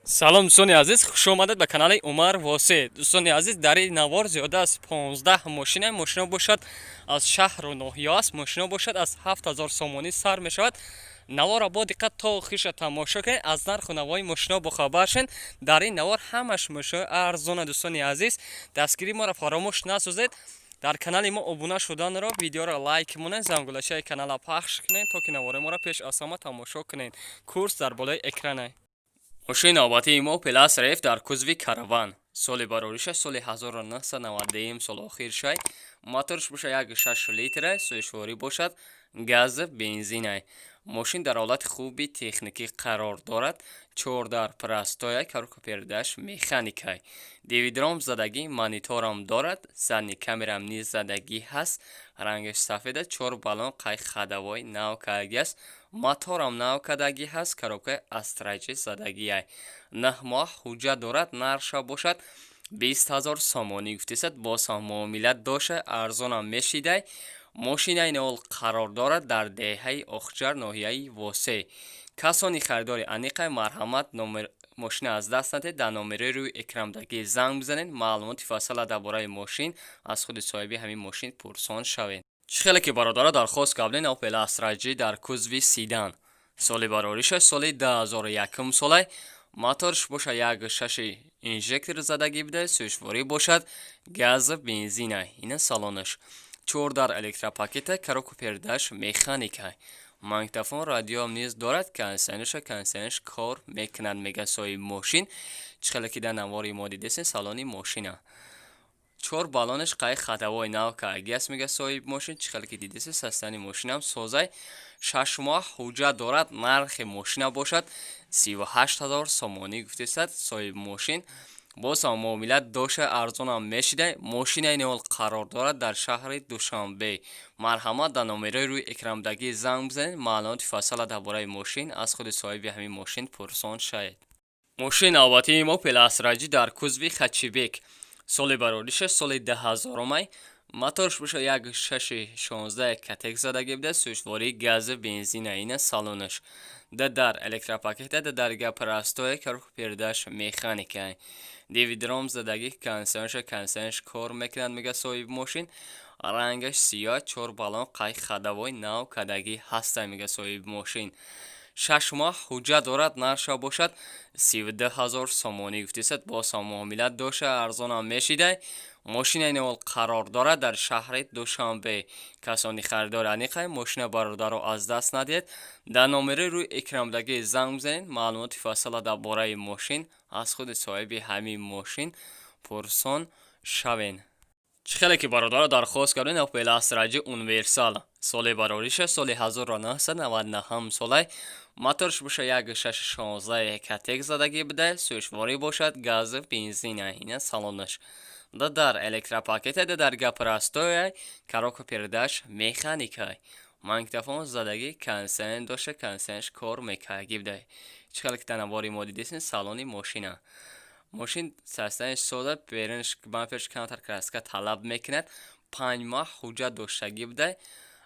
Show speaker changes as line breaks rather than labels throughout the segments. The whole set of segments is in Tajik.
Салом, дӯстони азиз, хушомадед ба канали Умар Восе. Дӯстони азиз, дар ин навор зиёда аз 15 мошина, мошино бошад, аз шаҳру ноҳия аст. Мошино бошад, аз 7000 сомонӣ сар мешавад. Наворро бо диққат то охириша тамошо кунед, аз нарху навои мошино бохабар шед. Дар ин навор ҳамаш мошинои арзона. Дӯстони азиз, дастгирии моро фаромӯш насозед. Дар канали мо обуна шуданро, видеоро лайк монед, зангулачаи канала пахш кунед, то ки навори моро пеш аз ҳама тамошо кунед. Курс дар болои экрана. Мошини навбатии мо Опел Астра Ф дар кузови Караван. Соли барориша соли 1991, сол охир шай. Моторш боша, 1,6 литра, сӯзишворӣ бошад, газ, бензинай. Мошин дар ҳолати хуби техникӣ қарор дорад. Чор дар простой, коробка передач механикай. Дивидром задагӣ, мониторам дорад, задний камерам низ задагӣ ҳаст. Рангаш сафеда, чор баллон қай ходовой нав кардагӣ аст. Моторам нав кардагӣ ҳаст, коробкаи Астра Ҷи задагиай. 9 моҳ ҳуҷҷат дорад, нархша бошад, 20 000 сомонӣ гуфтесад, боз ҳам муомила дошта, арзонам мешидай. Мошинаи навол қарор дорад дар деҳаи Охҷар, ноҳияи Восе. Касони харидори аниқай, марҳамат, номер мошина аз даст надиҳед, дар номерои рӯи экрандагӣ занг бизанед, маълумоти фасала дар бораи мошин аз худи соҳиби ҳамин мошин пурсон шавед. Чӣ хеле ки бародаро дархост кардем, Опел Астра Ҷи дар кузови седан. Соли барориша соли 2001 солай. Моторш боша, 1,6 инжектор задагӣ буда, сӯзишворӣ бошад, газ, бензинай. Ина салонаш. Чор дар электропакета, коробка передач механика. Магнитофон, радиоам низ дорад, кондиционерша, кондиционерш кор мекунад, мега соҳиби мошин. Чӣ хеле ки дар навори мо дидесен, салони мошина. Чор баллонаш қай ходовой нав кардагӣ аст, мега соҳиби мошин. Чӣ хеле ки дидеси, состояни мошинам созай. 6 моҳ ҳуҷҷат дорад. Нархи мошина бошад, 38 000 сомонӣ гуфтесад соҳиби мошин, боз ҳам муомила дошта, арзонам мешида. Мошинаи ниҳол қарор дорад дар шаҳри Душанбе. Марҳамат, дар номерои рӯи экрандагӣ занг бизанед, маълумоти фасала дар бораи мошин аз худи соҳиби ҳамин мошин пурсон шавед. Мошини навбатии мо Опел Астра Ҷи дар кузови хэтчбек. Соли барориша соли 2000-умай. Моторш боша, 1,6 16 Ecotec задагӣ буда, сӯзишвории гази, бензина. Ина салонаш. Д дар электропакета, д дарга простое, коробка передач механика. Дивидром задагӣ, кондиционерша, кондиционерш кор мекунад, мега соҳиби мошин. Рангаш сиёҳ, чор баллон қай ходовой нав кардагӣ ҳаста, мега соҳиби мошин. 6 моҳ ҳуҷҷат дорад. Нархша бошад, 32 000 сомонӣ гуфтесад, боз ҳам муомила дошта, арзонам мешидай. Мошинаи ниҳол қарор дорад дар шаҳри Душанбе. Касони харидори аниқай, мошина бародаро аз даст надиҳед, дар номерои рӯи экрандагӣ занг бизанед, маълумоти фасала дар бораи мошин аз худи соҳиби ҳамин мошин пурсон шавед. Чӣ хеле ки бародаро дархост кардем, Опел Астра Ҷи универсал. Соли барориша соли 1999 солай. Моторш боша, 1,6 16 Ecotec задагӣ буда, сӯзишворӣ бошад, гази, бензина. Ина салонаш. Д дар электропакета, д дарга простое, коробка передач механика. Магнитофон задагӣ, кондиционер дошта, кондиционерш кор мекардагӣ буда. Чӣ хеле ки дар навори мо дидесен, салони мошина. Мошин состояниш сода, берунаш бамперш камтар краска талаб мекунад. 5 моҳ ҳуҷҷат доштагӣ буда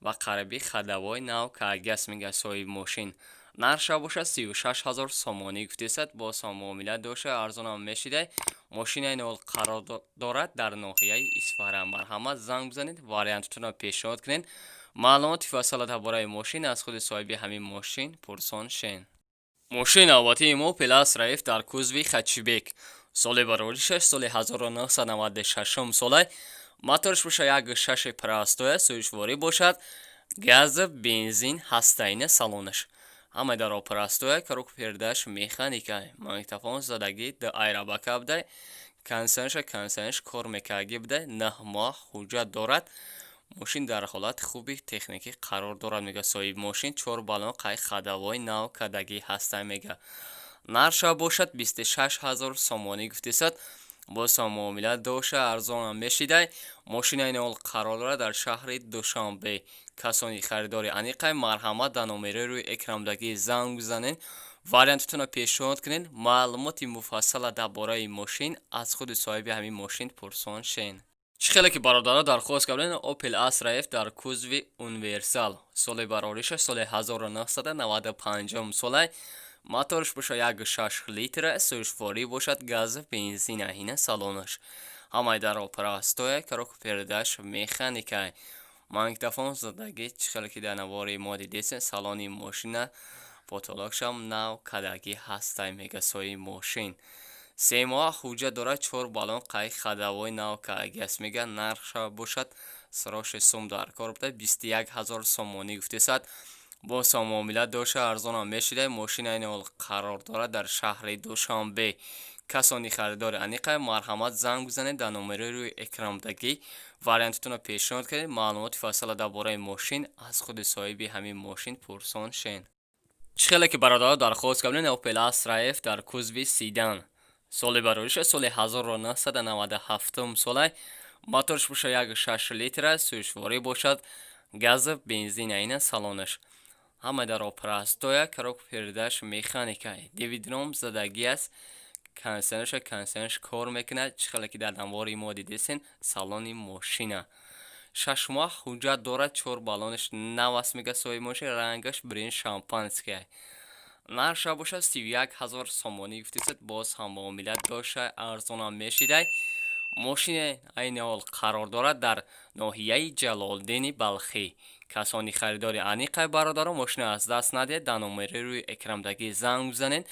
ва қариби ходовой нав кардагӣ аст, мега соҳиби мошин. Нархша бошад, 36 000 сомонӣ гуфтесад, боз ҳам муомила дошта, арзонам мешидай. Мошинаи ниҳол қарор дорад дар ноҳияи Исфара. Марҳамат, занг бизанед, вариантотонро пешниҳод кунед, маълумоти фасала дар бораи мошин аз худи соҳиби ҳамин мошин пурсон шен. Мошини навбатии мо Опел Астра Ф дар кузови хэтчбек. Соли бароришаш соли 1996 солай. Моторш боша, 1,6 простое, сӯзишворӣ бошад, газ, бензин ҳаста. Ина салонаш. Ҳамаи даро простое, коробка передач механика. Магнитофон задагӣ, д аэробака буда, кондиционерша, кондиционерш кор мекардагӣ буда. 9 моҳ ҳуҷҷат дорад. Мошин дар ҳолати хуби техникӣ қарор дорад, мега соҳиби мошин. Чор баллон қай ходовой нав кардагӣ ҳаста, мега. Нархша бошад, 26 000 сомонӣ гуфтесад, боз ҳам муомила дошта, арзонам мешидай. Мошинаи ниҳол қарор дорад дар шаҳри Душанбе. Касони харидори аниқай, марҳамат, дар номерои рӯи экрандагӣ занг бизанед, вариантотонро пешниҳод кунед, маълумоти муфассала дар бораи мошин аз худи соҳиби ҳамин мошин пурсон шен. Чӣ хеле ки бародаро дархост кардем, Опел Астра Ф дар кузови универсал. Соли барориша соли 1995 солай. Моторш боша 1,6 литра, сӯзишворӣ бошад газ, бензина. Ина салонаш. Ҳамаи даро простой, коробка передач механика. Магнитофон задагӣ, чӣ хеле ки дар навори мо дидесен, салони мошина потолокшам нав кадагӣ ҳастай, мега соҳиби мошин. 3 моҳа ҳуҷҷат дорад, чор баллон қай ходовой нав кадагӣ аст, мега. Нархша бошад, сроши сум дар кор буда, 21 000 сомонӣ гуфтесад. Боз ҳам муомила дошта, арзонам мешида. Мошина айни ҳол қарор дорад дар шаҳри Душанбе. Касони харидори аниқа, марҳамат, занг бизанед дар номерои рӯи экрандагӣ, вариантатонро пешниҳод кунед, маълумоти фасала дар бораи мошин аз худи соҳиби ҳамин мошин пурсон шен. Чӣ хеле ки бародаро дархост кардем, Opel Astra F дар кузови седан, соли барориша соли 1997 солай, моторш боша 1,6 литра, сӯзишворӣ бошад газ, бензина. Ина салонаш. Ҳама даро простой, коробка передач механика, DVD-ром задагӣ аст, кондиционерш кор мекунад. Чӣ хеле ки дар навори мо дидесен, салони мошина. 6 моҳ ҳуҷҷат дорад, чор баллонаш нав аст, мега соҳиби мошин. Рангаш бирин шампанское. Нархша бошад 31 000 сомонӣ гуфтесад. Боз ҳам муомила дошта, арзонам мешидай. Мошине айни ҳол қарор дорад дар ноҳияи Ҷалолиддини Балхӣ. Касони харидори аниқа, бародаро, мошина аз даст надиҳед, дар номери рӯи экрандагӣ занг бизанед,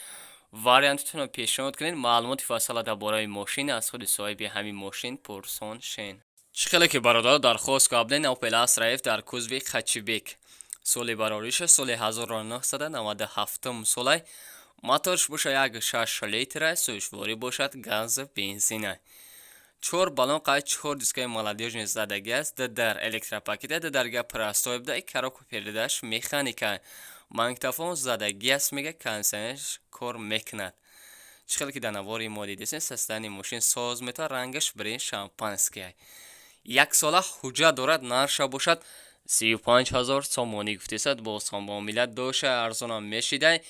вариантатонро пешниҳод кунед, маълумоти фасала дар бораи мошин аз худи соҳиби ҳамин мошин пурсон шен. Чӣ хеле ки бародаро дархост кардем, Opel Astra F дар кузови хэтчбек, соли барориша соли 1997 солай, моторш боша 1,6 литра, сӯзишворӣ бошад газ, бензина. Чор баллон қай чор дискаи молодёжный задагӣ аст, д дар электропакета, д дарга простой буда, коробка передач механика, магнитофон задагӣ аст, мега, кондиционерш кор мекунад. Чӣ хеле ки дар навори мо дидесен, состояние мошин соз метавад, рангаш бирин шампанское. Яксола ҳуҷҷат дорад, нархша бошад 35 000 сомонӣ гуфтесад. Боз ҳам муомила доша, арзонам мешидай.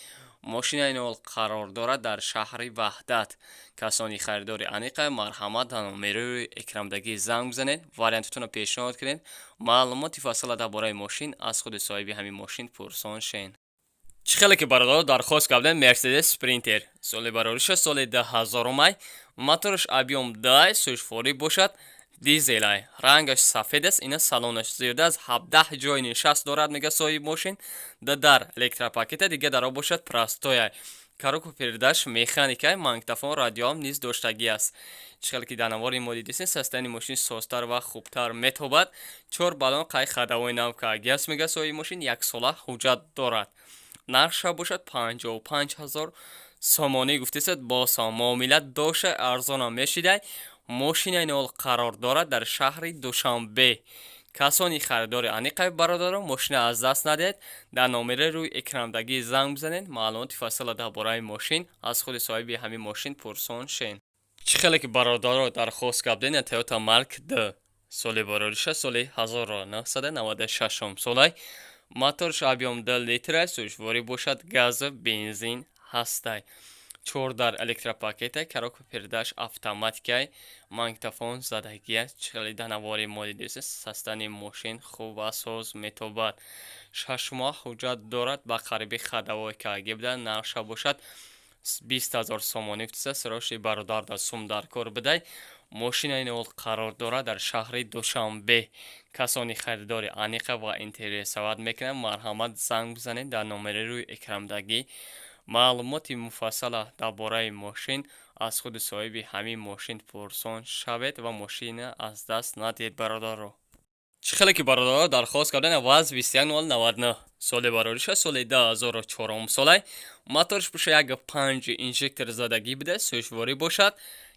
Мошина ин ҳол қарор дорад дар шаҳри Ваҳдат. Касони харидори аниқа, марҳамат, дар номерои экрандагӣ занг бизанед, вариантатонро пешниҳод кунед, маълумоти фасала дар бораи мошин аз худи соҳиби ҳамин мошин пурсон шен. Чӣ хеле ки бародаро дархост кардем, Мерседес Спринтер, соли барориша соли 2000-умай, мотораш объём дай, сӯзишворӣ бошад дизелай, рангаш сафед аст. Ина салонаш, зиёда аз 17 ҷои нишаст дорад, мега соҳиби мошин. Да дар электропакета, дига даро бошад простой, коробка передач механика, магнитофон, радиоам низ доштагӣ аст. Чӣ хеле ки дар навори мо дидесен, состояние мошин созтар ва хубтар метобад. Чор баллон қай ходовой нав кардагӣ аст, мега соҳиби мошин. Яксола ҳуҷҷат дорад, нархша бошад 55 000 сомонӣ гуфтесад. Боз ҳам муомила дошта, арзонам мешидай. Мошина ин ҳол қарор дорад дар шаҳри Душанбе. Касони харидори аниқа, бародаро, мошина аз даст надиҳед, дар номери рӯи экрандагӣ занг бизанед, маълумоти фасала дар бораи мошин аз худи соҳиби ҳамин мошин пурсон шен. Чӣ хеле ки бародаро дархост кардем, Toyota Mark D, соли барориша соли 1996 солай, моторш объём 2 литра, сӯзишворӣ бошад газ, бензин ҳастай, чор дар электропакета, коробка передач автоматикай, магнитофон задагӣ аст. Чӣ хеле дар навори мо дидест, состояние мошин хуб ва соз метобад. 6 моҳ ҳуҷҷат дорад, ба қариби ходовой кардагӣ буда. Нархша бошад 20 000 сомонӣ гуфтеса. Сироши бародар дар сум дар кор бидай. Мошина ин ҳол қарор дорад дар шаҳри Душанбе. Касони харидори аниқа ва интересовать мекунанд, марҳамат, занг бизанед дар номери рӯи экрандагӣ, маълумоти муфассала дар бораи мошин аз худи соҳиби ҳамин мошин пурсон шавед ва мошина аз даст надиҳед, бародаро. Чӣ хеле ки бародаро дархост кардем, ВАЗ 2199, соли барориша соли 2004 солай, моторш боша 1,5 инжектор задагӣ буда, сӯзишворӣ бошад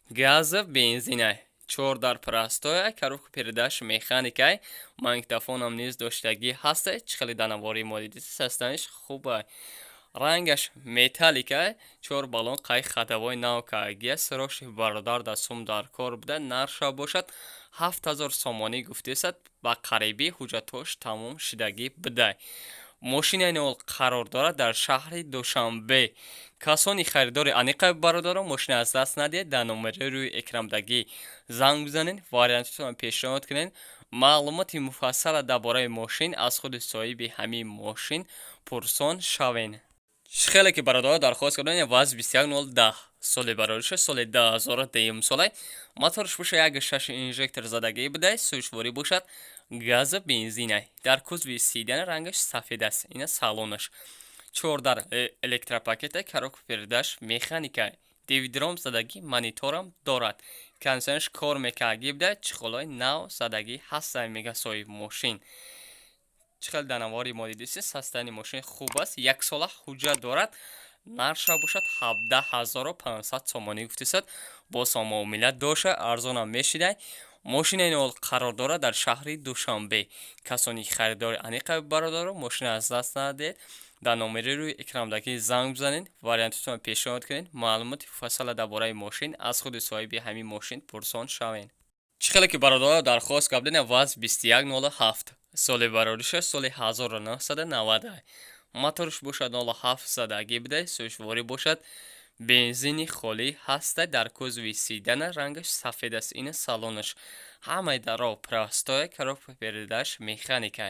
газ, бензинай, чор дар простой, коробка передач механикай, магнитофонам низ доштагӣ ҳастай. Чӣ хеле дар навори мо дидед, состояние ш хубай, рангаш металлика, чор баллон қай ходовой нав кардагӣ аст. Сироши бародар дар сум дар кор буда, нархша бошад 7000 сомонӣ гуфтесад. Ба қарибӣ ҳуҷҷатҳош тамом шудагӣ бидай. Мошина ин ҳол қарор дорад дар шаҳри Душанбе. Касони харидори аниқа, бародаро, мошина аз даст надиҳед, дар номери рӯи экрандагӣ занг бизанед, вариантатонро пешниҳод кунед, маълумоти муфассала дар бораи мошин аз худи соҳиби ҳамин мошин пурсон шавед. Хеле ки бародаро дархост карданд, ВАЗ 21010, соли барориша соли 2010 солай, моторш боша 1,6 инжектор задагӣ будай, сӯзишворӣ бошад газа бензинай. Дар кузови седан, рангаш сафед аст. Ина салонаш, чордар электропакета, коробка передач механика, DVD-ROM задагӣ, мониторам дорад, кондиционерш кор мекардагӣ буда, чехолҳои нав задагӣ ҳастанд, мега соҳиби мошин. Чӣ хел дар навори мо дидистед, состояние мошин хуб аст, яксола ҳуҷҷат дорад. Нархша бошад 17 500 сомонӣ гуфтисад, боз муомила доша, арзонам мешидай. Мошина ин ҳол қарор дорад дар шаҳри Душанбе. Касоне ки харидори аниқа, бародаро, мошина аз даст надиҳед, дар номери рӯи экрандагӣ занг бизанед, вариантотонро пешниҳод кунед, маълумоти муфассала дар бораи мошин аз худи соҳиби ҳамин мошин пурсон шавед. Чӣ хеле ки бародаро дархост кардед, ВАЗ 2107, соли барориша соли 1990, моторш бошад 07 задагӣ буда, сӯзишворӣ бошад бензини холӣ ҳаста. Дар кузови седана, рангаш сафед аст. Ина салонаш, ҳамаи даро простое, коробка передач механика,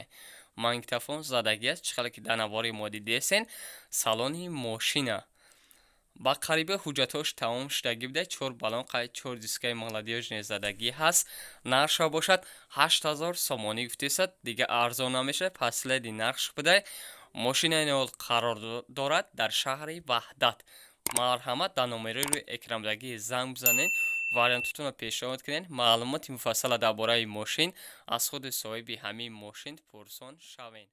магнитофон задагӣ аст. Чӣ хеле ки дар навори мо дидесен, салони мошина ба қариба ҳуҷҷатҳош тамом шудагӣ буда, чор баллон қайд, чор дискаи молодёжный задагӣ ҳаст. Нархша бошад 8000 сомонӣ гуфтесад, дига арзон намешавад, последний нархш буда. Мошина ин ҳол қарор дорад дар шаҳри Ваҳдат. Марҳамат, дар номери рӯи экрандагӣ занг бизанед, вариантотонро пешниҳод кунед, маълумоти муфассала дар бораи мошин аз худи соҳиби ҳамин мошин пурсон шавед.